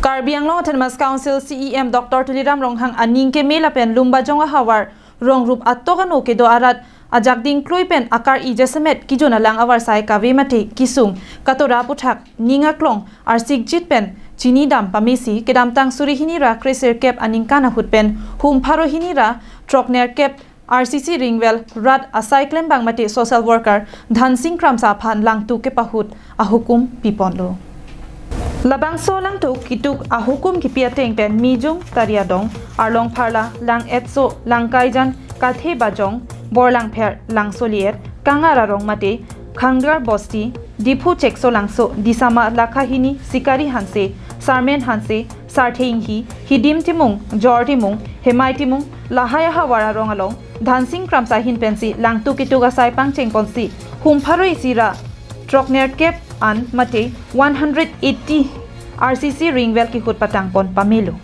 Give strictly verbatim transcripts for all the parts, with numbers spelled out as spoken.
Karbi Anglong Autonomous Council C E M Doctor Tuliram Ronghang aning keme lapen Lumbajong ahavar rong rup atok ano kedo arat ajak dingklui pen akar-i jasemet kejun alang avarsai kave mate kesung katora aputhak ning aklong arsikjit pen chinidam pamesi kedamtang suri hini ra kresirkep aningkan ahut pen hum pharo hini ra throknerkep R C C Ringvell rat asai klembang mate social worker Dhansing Kramsa aphan langtuk kepahut ahukum piponlo. Labangso langtuk ketuk ahukum kipi ateng pen Mijung, Tariadong, Arlong Pharla, Lang Etso, Langkaijan, Kathe Bajong, Borlangpher, Langsoliet, Kangar Arong mate Khangar Bosti, Diphu Chekso Langso, Disama Lakha hini, Sikari Hanse, Sarmen Hanse, Sarthe Inghi, Hidim Timung, Jor Timung, Hemai Timung, lahai ahavar arong along Dhansing Kramsa ahin pensi langtuk ketuk asai pangcheng ponsi hum pharo isi ra throknerkep an mate one hundred eighty R C C Ringvell kehut patang pon pamelo.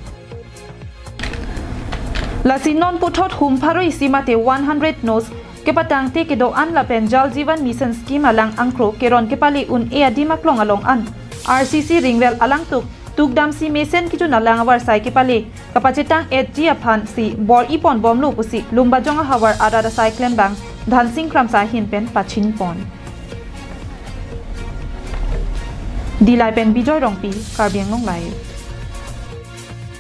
Lasi non puthot hum pharo isi mate one hundred nos kepatangte kedo-an lapen Jal Jeevan Mission Scheme alang angkro keron kepale un-e adim aklong along an R C C Ringvell alangtuk tukdamsi mesen kejun alang avarsai kepale kapachetang-etji aphansi bor-i ponbomlo pusi Lumbajong ahavar arat asai klembang Dhansing Kramsa ahin pen pachini pon. Dillai pen Bijoy Rongpi, Karbi Anglong Live.